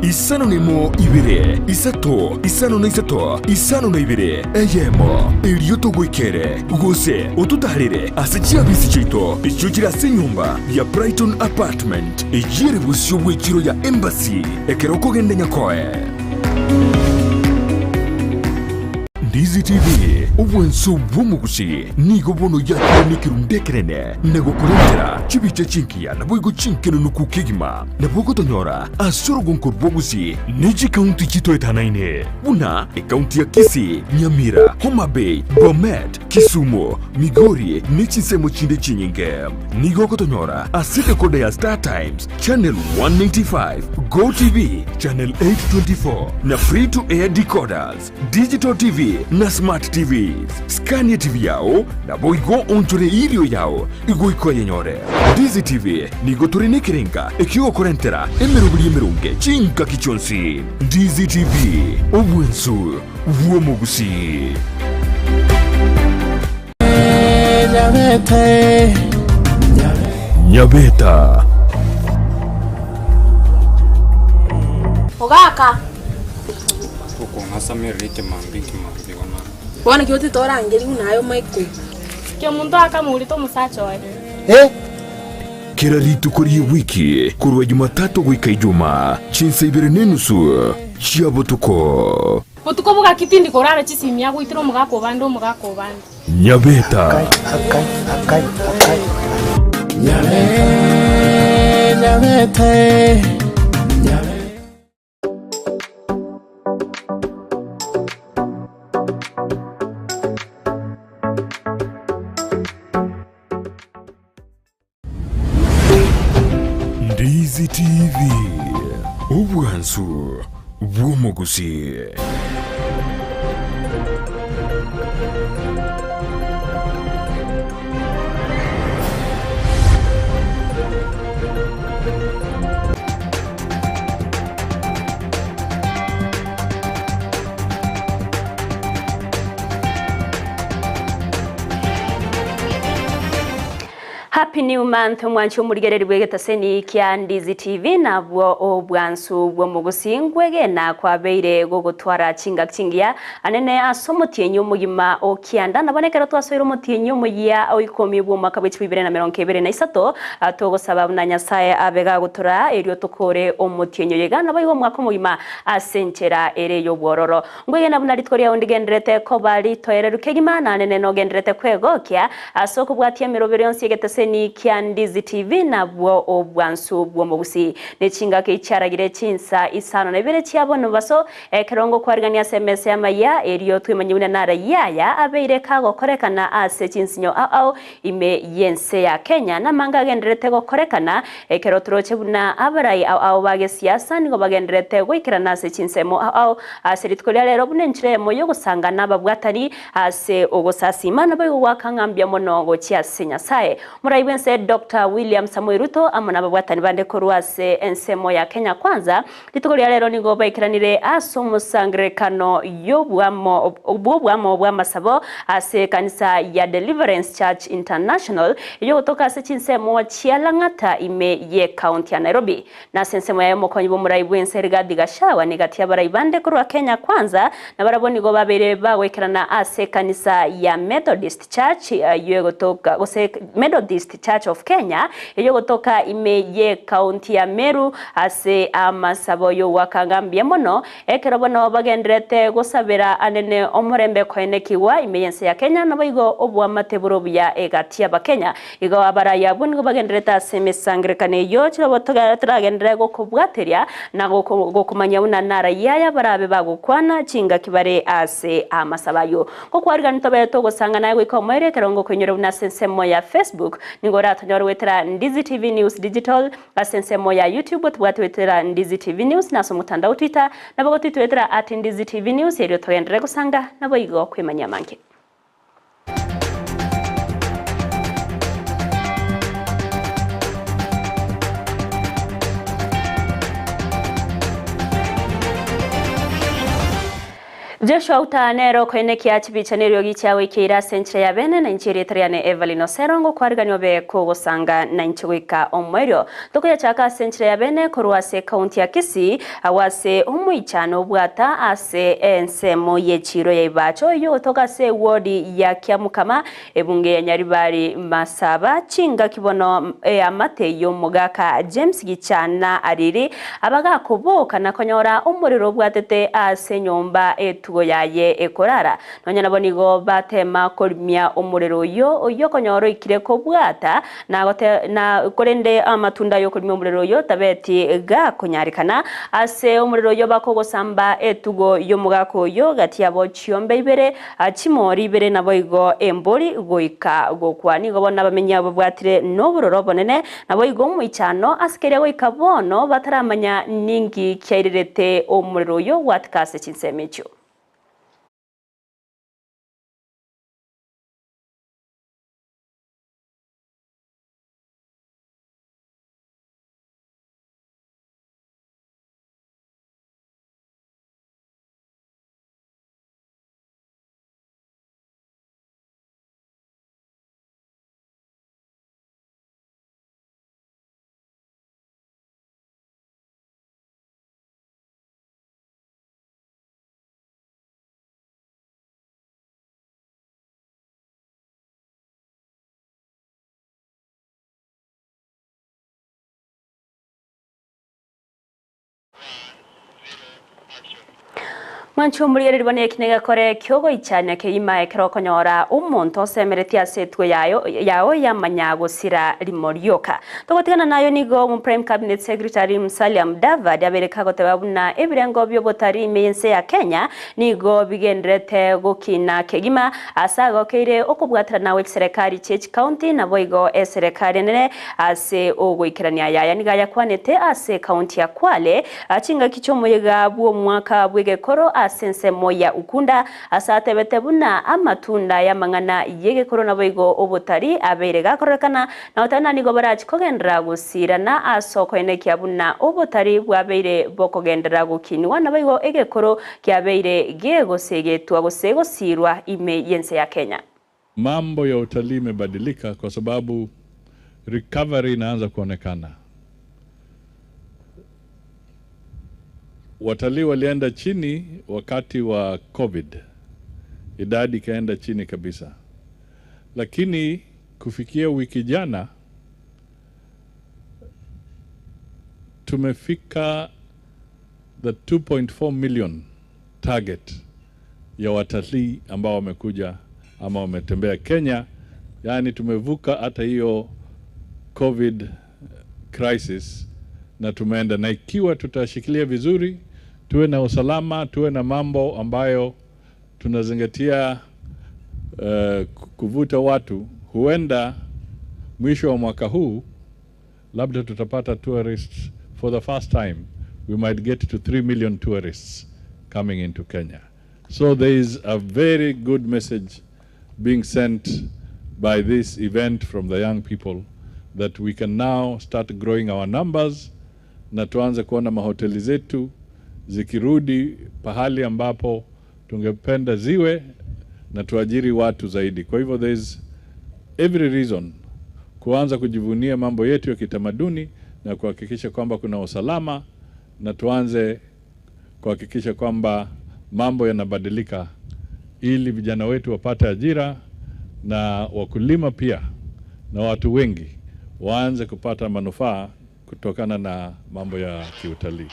51 2 3 53 52 eyemo, erio togoikere, gose ototaarere ase chiabisi chiaito echio chire ase enyomba ya Brighton Apartment, eyio ere bosio bw'echiro ya Embassy ekero okogenda Nyakoe. Ndizi TV, obwanso bw'omogusi, nigo bono yakire nekerundu ekenene na gokorentera chibicha chingiya naboigo chinkenenuku kegima. Nabo ogotonyora ase orogonko rw'obosie ne chikaunti chitoetanaine, buna ekaunti ya Kisii, Nyamira, Homa Bay, Bomet, Kisumu, Migori ne chinsemo chinde chinyinge. Nigo ogotonyora ase decoder ya Star Times, Channel 195, Go TV, Channel 824 na Free to Air decoders, Digital TV na Smart TVs. Skania TV yao naboigo onchore erio yao igoika oyenyore. Ndizi TV nigo tore nekerenga ekiogokorentera emeroberi emeronge chingaki chionsi. Ndizi TV, obwensu bw'omogusii. Nyabeta. Ogaka. Okong'asamerera ekemambia ekemambia igo naro. Bono ekio titorangeria buna aye omoikwe. Kemunto akamorita omosacha oye. Kera rituko ri'ewiki, korwa Jumatatu goika Ijumaa, chinsa ibere nenusu chia botuko. Botuko bogaki tindi korara chisimi agoitera omogaka obande omogaka obande. Nyabeta. Ndizi TV, obwansu bw'omogusii. Happy new month omwanchi omorigereri bw'egetaseni kia Ndizi TV nabwo obwansu bw'omogusii ngwegena kwabeire gogotwara chingaki chingiya anene ase omotienyi omogima o kianda nabo nekero twasoire omotienyi omoyia o ikomi bw'omwaka bwe chibibere na merongo ebere na isato togosaba buna Nyasae abe gagotoraa erio tokore omotienyi oyo iga naboigo omwaka omogima ase enchera ere y'obwororo Nkwegena buna rituko riao ndigendererete koba ritoereru kegima, naende nogendererete kwegokia ase okobwatia emeroberi yonsi y'egeteseni kia Ndizi TV nabwo obwansu bw'omogusii. Ne chingaki chiaragire chinsa isano na ibere chia bono baso, ekero ngokwarigania ase emesa y'amayia, erio twemanye buna narayia aya abeire kagokorekana ase chinsinyo ao ao ime y'ense ya Kenya, namange agendererete gokorekana ekero toroche buna abarai ao ao ba gesiasa nigo bagendererete goikerana ase chinsemo ao ao ase rituko ria rero buna enchera eyemo y'ogosanga nababwatani ase ogosasima naboigo goaka ng'a mbuya mono gochia ase Nyasae. Morai bw'ense Doctor William Samoei Ruto amo nababwatani bande korwa ase ensemo ya Kenya Kwanza Rituko ria rero nigo baikeranire ase omosangererekano y'obwamo bw'obwamo bw'amasabo ase ekanisa ya Deliverance Church International eyogotoka ase chinsemo chia Lang'ata ime y'ecounty ya Nairobi. Na ase ensemo yaye omokonyi bw'omorai bw'ense Rigathi Gachagua nigo atia abarai bande korwa Kenya Kwanza nabarabwo nigo babeire bagoikerana ase ekanisa ya Methodist Church eyogotoka gose Methodist Church of Kenya eyogotoka ime y'ecounty ya Meru Ase amasabo y'ogoaka ng'a mbuya mono, ekero bono bagendererete gosabera anene omorembe koenekigwa ime y'ense ya Kenya naboigo oboamate bore obuya egati y'Abakenya. Igo abarai abwo nigo bagendererete ase emesangererekano eyio chirobo toragenderere gokobwateria na gokomanya buna narai aya barabe bagokwana chingaki bare ase amasabo ayio. Gokwarigani tobe togosangana goika omoerio ekero ngokoinyora buna ase ensemo ya Facebook nigo oratonyore goetera Ndizi TV News Digital Ase ensemo ya YouTube tobwate goetera Ndizi TV News na ase omotandao Twitter nabo gotwitwetera at Ndizi TV News erio togenderere gosanga naboigo kwemanyia amange. Joshua Outa nere okoenekia chibicha na eriogi chiao ekeire ase enchera ya bene, na inche erieta riane Evelyn Osero, ngokwarigania obe kogosanga nainche goika omoerio. Tokoyachaka ase enchera ya bene korwa ase ekaunti ya Kisii, agwo ase omoichano obwata ase ensemo ye chiiro ya Ibacho oyio ogotoka ase ewodi ya Kiamukama, ebunge ya Nyaribari Masaba, chingaki bono eamate y'omogaka James Gichana Ariri abagakoboka na konyora omorero obwatete ase enyomba etugo yaye ekorara. Nonya nabo nigo batema korimia omorero oyio, oyio okonyora oikire kobwata na gote na korende amatunda y'okorimia omorero oyio tabeti gakonyarekana. Ase omorero oyio bakogosamba etugo y'omogaka oyio gati yabo chiombe ibere, chimori ibere naboigo embori goika gokwa. Nigo bono abamenyi abo babwatire nobororo obonene, naboigo omoichano ase keria goika bono bataramanya ninki kiairerete omorero oyio gwatika ase chinsemo echio. Mwanche omorigereria buna eki negekore ki'ogoichania kegima ekero okonyora omonto osemeretie ase etugo yayo yao yamanya gosira rimo rioka. Togotigana nayo nigo Omoprime Cabinet Secretary Musalia Mudavadi abeire kagoteba buna ebirengo bi'obotari ime y'ense ya Kenya nigo bigendererete gokina kegima ase agokeire okobwaterana gwe chiserekari chie chikaunti naboigo eserekari enene ase ogoikerania yaya nigo ayakwanete ase ekaunti ya Kwale chingaki chi'omoyega bw'omwaka bw'egekoro ase ensemo ya Ukunda ase atebete buna amatunda y'amang'ana y'egekoro naboigo obotari abeire gakororekana Na goteba nigo barachi kogenderera gosiirana ase okoenekia buna obotari bwabeire bokogenderera gokinigwa, naboigo egekoro kiabeire gegosegetwa gose gosiirwa ime y'ense ya Kenya. Mambo ya utalii imebadilika kwa sababu recovery inaanza kuonekana. Watalii walienda chini wakati wa Covid, idadi ikaenda chini kabisa, lakini kufikia wiki jana tumefika the 2.4 million target ya watalii ambao wamekuja ama wametembea Kenya, yaani tumevuka hata hiyo COVID crisis na tumeenda, na ikiwa tutashikilia vizuri, tuwe na usalama, tuwe na mambo ambayo tunazingatia kuvuta watu, huenda mwisho wa mwaka huu labda tutapata tourists for the first time, we might get to 3 million tourists coming into Kenya. So there is a very good message being sent by this event from the young people that we can now start growing our numbers na tuanze kuona mahoteli zetu zikirudi pahali ambapo tungependa ziwe na tuajiri watu zaidi. Kwa hivyo there is every reason kuanza kujivunia mambo yetu ya kitamaduni na kuhakikisha kwamba kuna usalama na tuanze kuhakikisha kwamba mambo yanabadilika ili vijana wetu wapate ajira na wakulima pia na watu wengi waanze kupata manufaa kutokana na mambo ya kiutalii.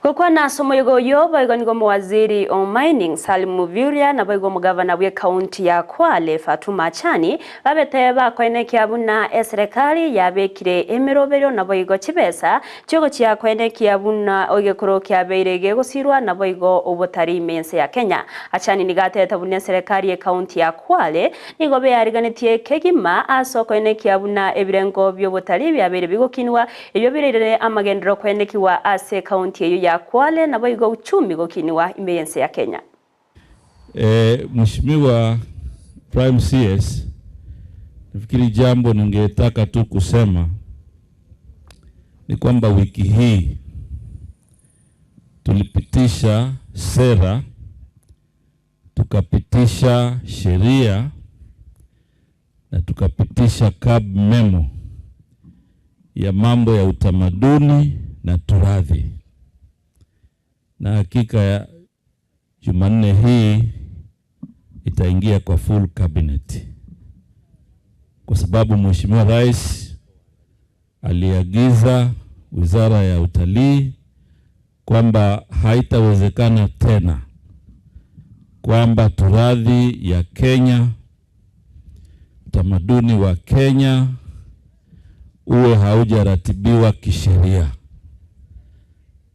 Gokwana ase omoyega oyo boigo nigo omowaziri o mining Salim Mvurya naboigo omogavana bwe ekaunti ya Kwale Fatuma Achani babete bakoenekia buna eserekari yabekire emeroberio naboigo chibesa chiogochia koenekia buna egekoro kiabeire gegosirwa naboigo obotari ime ense ya Kenya. Achani nigo atebete buna eserekari ekaunti ya Kwale nigo beyariganetie kegima ase okoenekia buna ebirengo bi'obotari biabeire bigokinwa ebio birairere amagenderero koenekiwa ase ekaunti eyio ya Kwale naboigo uchumi gokiniwa ime y'ense ya Kenya. Mheshimiwa Prime CS, nafikiri jambo ningetaka tu kusema ni kwamba wiki hii tulipitisha sera Tukapitisha sheria na tukapitisha cab memo ya mambo ya utamaduni na turathi, na hakika ya Jumanne hii itaingia kwa full cabinet, kwa sababu Mheshimiwa Rais aliagiza Wizara ya Utalii kwamba haitawezekana tena kwamba turathi ya Kenya, utamaduni wa Kenya uwe haujaratibiwa kisheria.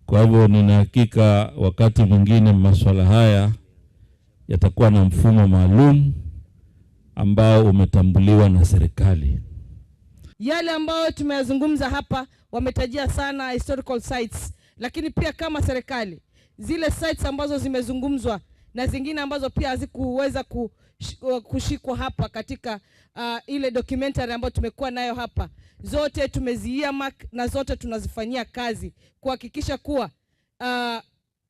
Kwa hivyo nina hakika wakati mwingine masuala haya yatakuwa na mfumo maalum ambao umetambuliwa na serikali. Yale ambayo tumeyazungumza hapa, wametajia sana historical sites, lakini pia kama serikali zile sites ambazo zimezungumzwa na zingine ambazo pia hazikuweza kushikwa hapa katika ile documentary ambayo tumekuwa nayo hapa, zote tumezi-earmark na zote tunazifanyia kazi kuhakikisha kuwa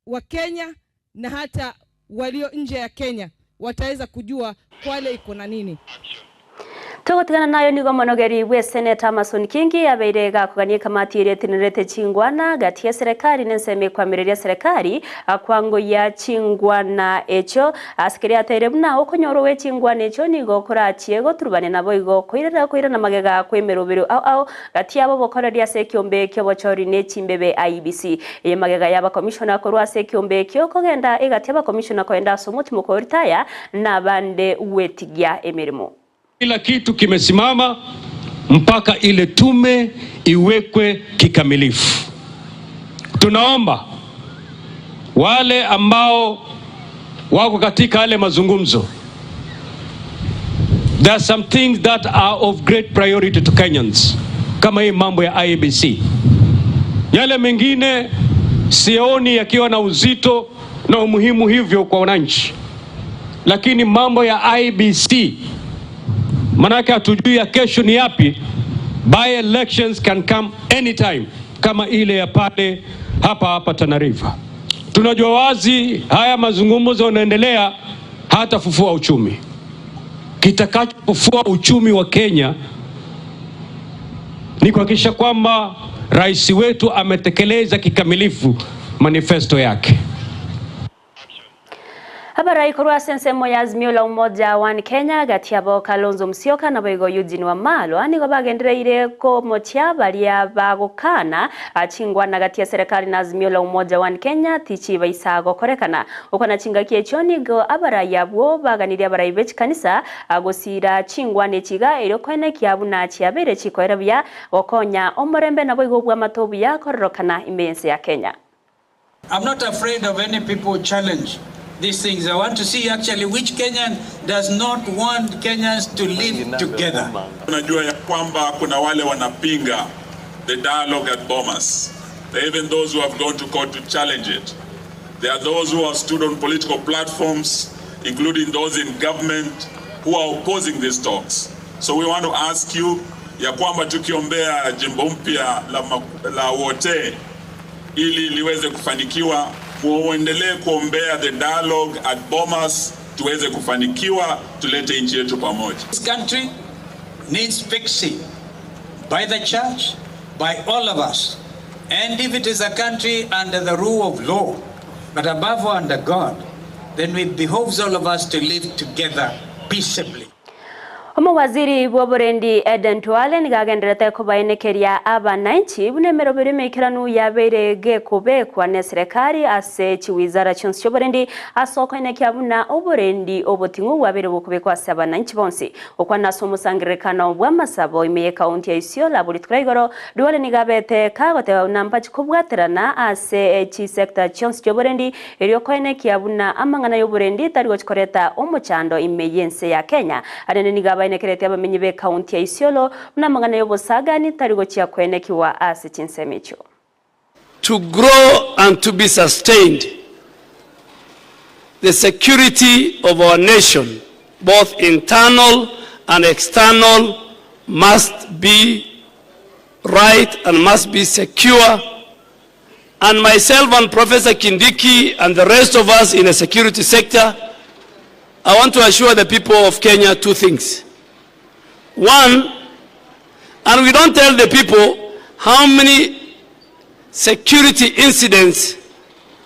Wakenya na hata walio nje ya Kenya wataweza kujua Kwale iko na nini. Tugutigana nayo nigo monogeri bwe Senator Amason Kingi abeire gakugania kamati iria etinerete chingwana gati ya serikali n'ensemo ekwamireria serikali akwango ya chingwana echo asikiri ateire buna okonyora we chingwana echo nigo korachie goturubania nabo igo koirera koirana magega kwemerobero au au gati yabo bokoreria ase ekiombe kiobochori ne chimbebe IEBC eye magega yaba commissioner korwa ase ekiombe ekio kogenda egati yaba commissioner koenda ase omotimo koritaya nabande wetigia emirimo. Kila kitu kimesimama mpaka ile tume iwekwe kikamilifu. Tunaomba wale ambao wako katika yale mazungumzo, there are some things that are of great priority to Kenyans, kama hii mambo ya IEBC. Yale mengine sioni yakiwa na uzito na umuhimu hivyo kwa wananchi, lakini mambo ya IEBC manake hatujui ya kesho ni yapi. By elections can come anytime, kama ile ya pale hapa hapa Tana River. Tunajua wazi haya mazungumzo yanaendelea hatafufua uchumi. Kitakachofufua uchumi wa Kenya ni kuhakikisha kwamba rais wetu ametekeleza kikamilifu manifesto yake. Abarai korwa ase ensemo ya Azimio la Umoja One Kenya gati yabo Kalonzo Musyoka nabo igo Eugene Wamalwa nigo bagendereire komochia baria bagokana chingwana gati ya serikali na Azimio la Umoja One Kenya tichibaisa gokorekana okona chingaki echo nigo abarai abwo baganirie abarai be chikanisa gosira chingwana echiga erio koenekia buna chiabere chikoera buya gokonya omorembe nabo igo bwamato buya kororokana ime ense ya Kenya. I'm not afraid of any people challenge these things. I want to see actually which Kenyan does not want Kenyans to live together. Tunajua ya kwamba kuna wale wanapinga the dialogue at Bomas. There are even those who have gone to court to challenge it. There are those who have stood on political platforms, including those in government, who are opposing these talks. So we want to ask you ya kwamba tukiombea jimbo mpya la, la wote ili liweze kufanikiwa, muendelee kuombea the dialogue at Bomas tuweze kufanikiwa, tulete nchi yetu pamoja. This country needs fixing by the church, by all of us. And if it is a country under the rule of law, but above all under God, then it behoves all of us to live together peaceably. Omowaziri bw'oborendi Eden Duale nigagenderete kobaenekeria abananchi buna emerobero emeikeranu yabeire gekobekwa ne serikali ase chiwizara chionsi chioborendi ase okoenekia buna oborendi oboting'u bwabeire bokobekwa ase abananchi bonsi okwana ase omosangererekano bwa amasabo ime ye kaunti ya Isiolo bori igoro Duale nigabete kagoteba buna mpachi kobwaterana ase chisector chionsi chioborendi erio koenekia buna amang'ana y'oborendi tari gochikoreta omochando ime y'ense ya Kenya arende nigaba enekerete abamenyi be kaunti ya Isiolo buna amang'ana y'obosagani tari gochia koenekiwa ase chinsemo echio. To grow and to be sustained, the security of our nation, both internal and external, must be right and must be secure. And myself and Professor Kindiki and the rest of us in the security sector, I want to assure the people of Kenya two things. One, and we don't tell the people how many security incidents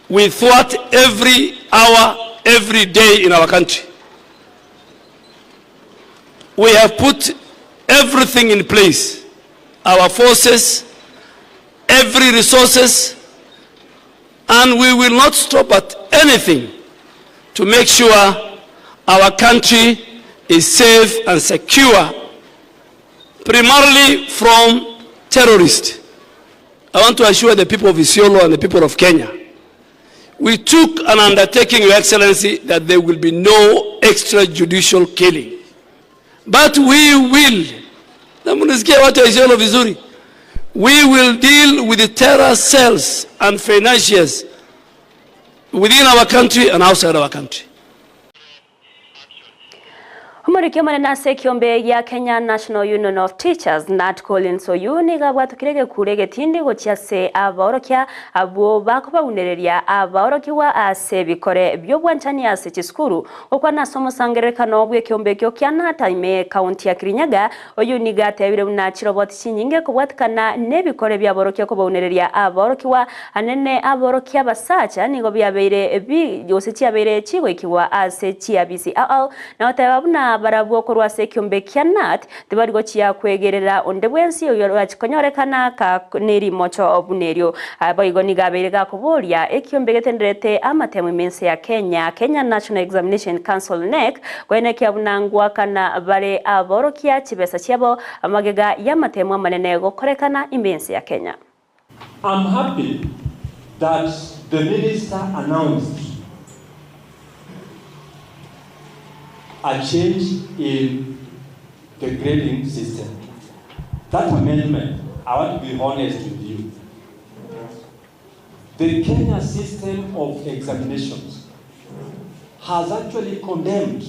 we thwart every hour, every day in our country. We have put everything in place, our forces, every resources, and we will not stop at anything to make sure our country is safe and secure, primarily from terrorists. I want to assure the people of Isiolo and the people of Kenya, we took an undertaking, Your Excellency, that there will be no extrajudicial killing. But we will, na mnisikia watu wa Isiolo vizuri, we will deal with the terror cells and financiers within our country and outside our country. Omoriki omonene ase ekiombe gia Kenya National Union of Teachers, Nat Collins Oyuu, nigo abwatokire egekuro egetindi gochia ase abaorokia abwo bakobaunereria abaorokigwa ase ebikore bi'obwanchani ase chisukuru. Gokwana ase omosangererekano bw'ekiombe ekio kia Nat ime ekaunti ya Kirinyaga, Oyuu nigo atebire buna chiroboti chinyinge kobwatikana nebikore bi'aborokia kobaunereria abaorokigwa anene aborokia abasacha nigo biabeire bi gose chiabeire chigoikigwa ase chiabisi ao ao Na goteba buna barabwo korwa ase ekiombe kia Nat tibari gochia kwegerera onde bwensi oyio orachie konyorekana ka nerimocho buna erio. Boigo nigo abeire gakoboria ekiombe getenderete amatemo ime ense ya Kenya, Kenya National Examination Council KNEC, koenekia buna ngoakana bare aborokia chibesa chiabo amagega y'amatemo amanene gokorekana ime ense ya Kenya. I'm happy that the minister announced a change in the grading system. That amendment, I want to be honest with you. The Kenya system of examinations has actually condemned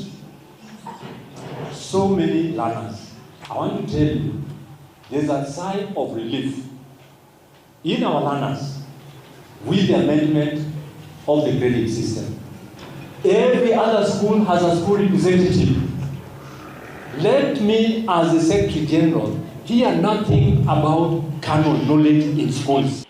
so many learners. I want to tell you, there's a sigh of relief in our learners with the amendment of the grading system. Every other school has a school representative. Let me, as the Secretary General, hear nothing about carnal knowledge in schools.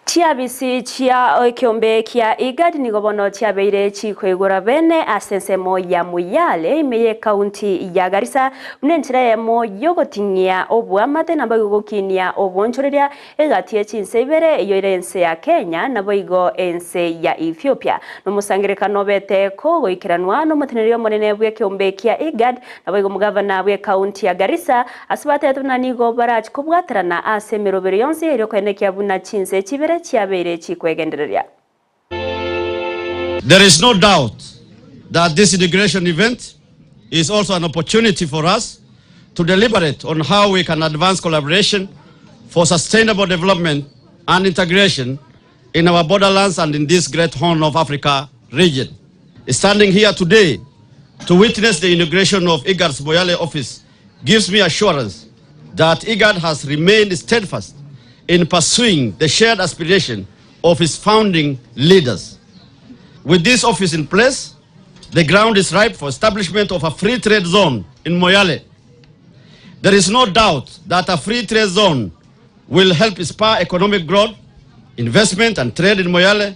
Chiabisi chia ekeombe kia IGAD nigo bono chiabeire chikoigora bene ase ensemo ya Moyale ime y'ekaunti ya Garissa buna enchera eyemo y'ogoting'ia oboamate naboigo gokinia obonchoreria egati ye chinse ibere eyio ere ense ya Kenya naboigo ense ya Ethiopia. Nomosangererekano obete kogoikeranwa nomoteneneri omonene bw'ekeombe kia IGAD Naboigo omogavana bw'ekaunti ya Garissa ase batebete buna nigo barache kobwaterana ase emerobero yonsi erio koenekia buna chinse chibere chiabeire chikwegendereria. There is no doubt that this inauguration event is also an opportunity for us to deliberate on how we can advance collaboration for sustainable development and integration in our borderlands and in this great Horn of Africa region. Standing here today to witness the inauguration of IGAD's Moyale office gives me assurance that IGAD has remained steadfast in pursuing the shared aspiration of its founding leaders. With this office in place, the ground is ripe for establishment of a free trade zone in Moyale. There is no doubt that a free trade zone will help spur economic growth, investment and trade in Moyale,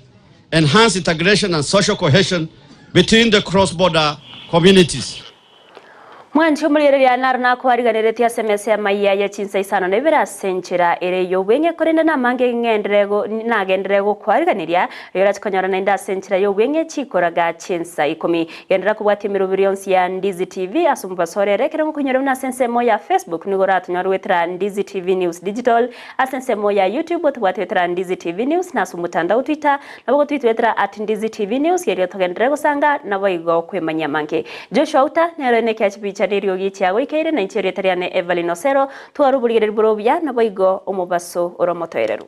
enhance integration and social cohesion between the cross-border communities. Mwanche omorigereria naro nakoariganeretie ase emesa y'amaiya ye chinsa isano na ibere ase enchera ere y'obweng'e, korende namange ng'enderere go nagenderere gokoariganeria, erio orache konyora naende ase enchera y'obweng'e chikoraga chinsa ikomi. Genderera kobwatia emeroberi yonsi ya Ndizi TV ase omobaso orere, ekero ngokonyora buna ase ensemo ya Facebook nigo oratonyore goetera Ndizi TV News Digital, ase ensemo ya YouTube otobwate goetera Ndizi TV News, na ase omotandao Twitter Nabo gotwitwetera at Ndizi TV News erio togenderere gosanga naboigo kwemanyia amange. Joshua Uta nero ene ekia chibicha na eriogi chiagoikeire na inche erieta riane Evelyn Osero tware oborigereria bore obuya naboigo omobaso ore omotoereru.